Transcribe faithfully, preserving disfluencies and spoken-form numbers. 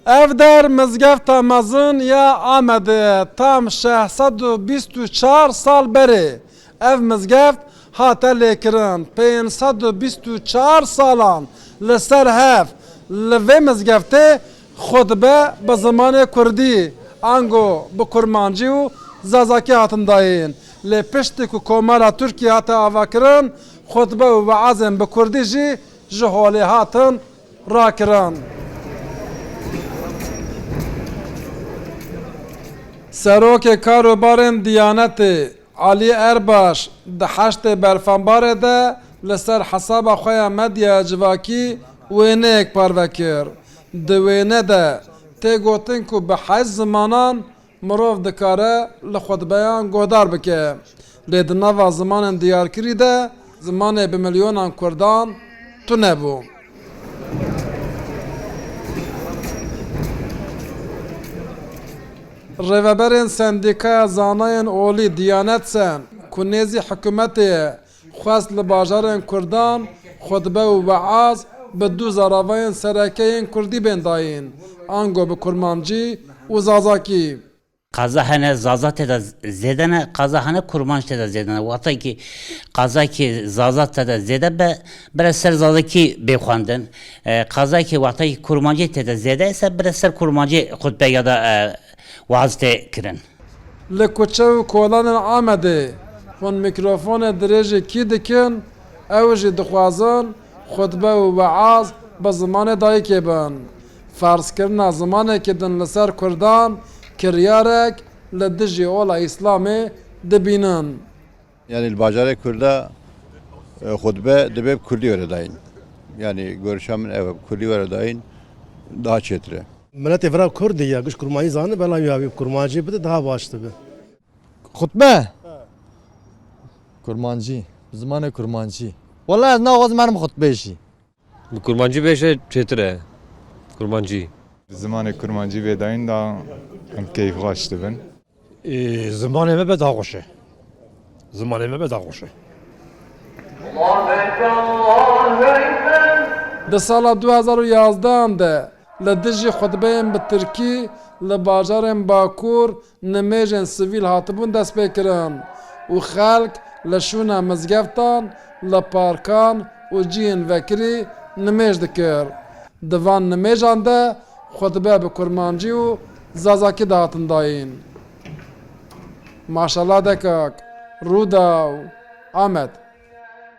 Ev der mizgefta mezin ya Amedê ye, tam şeş sed û bîst û çar sal berê ev mizgeft hate lêkirin. Pênc sed û bîst û çar salan li ser hev li vê mizgeftê xutbe bi zimanê kurdî, ango bi kurmancî û zazakî hatin dayîn. Lê piştî ku Komara Tirkiyê hate avakirin, xutbe û weazên bi kurdî jî ji holê hatin rakirin. Serokê Karûbarên Diyanetê Elî Erbaş di heştê Berfenbarê de li ser hesaba xwe ya medyaya civakî wêneyek parve kir. Di wêne de tê gotin ku bi heşt zimanan mirov dikare li xutbeyan guhdar bike. Lê di nava zimanên diyarkirî de zimanê bi milyonan kurdan tune bû. Rêveberên Sendîkaya Zanayên Olî Diyanet Sen ku nêzî hikûmetê ye, xwest li bajarên kurdan xutbe û weaz bi du zaravayên sereke yên kurdî bên dayîn, ango bi kurmancî û zazakî. Qaza hene zaza tê de zêde ne, qaza hene kurmanc tê de zêde ne. Wextekî qazakî zaza tê de zêde be, bire ser zazakî bê xwendin. E, qazakî wextekî kurmancî tê de zêde ise bire ser kurmancî xutbe ya da, e, waz tê kirin. Li kuçe û kolanên Amedê hûn mîkrofonê dirêjê kî dikin, ew jî dixwazin xutbe û weaz bi zimanê dayikê bin. Ferzkirina zimanekî din li ser kurdan kiryarek li dijî ola Îslamê dibînin. Yanî li bajarê Kurda, e, xutbe dibe bi kurdî were dayîn. Yanî görüşa min ev e, bi kurdî were dayîn daha çêtir e. Miletê vira Kurd e ya, giş kurmancî zane, bela ya wî kurmancî bide daha baş dibe. Xutbe? Kurmancî, bi zimanê kurmancî. Wela ez naxwazim herim xutbê jî. Bi kurmancî bêje çêtir e. Kurmancî. Zimanê kurmancî bê dayîn da em keyfxweş dibin. Ê, zimanê me be daha xweş e. Zimanê me be daha xweş e. Di sala du hezar û yazdehan de li dijî xutbeyên bi tirkî li bajarên Bakur nimêjên sivîl hatibûn destpêkirin û xelk li şûna mizgeftan, li parkan û cihên vekirî nimêj dikir. Di van nimêjan de xutbe bi kurmancî û zazakî dihatin dayîn. Maşela Dekak, Rûdaw, Amed.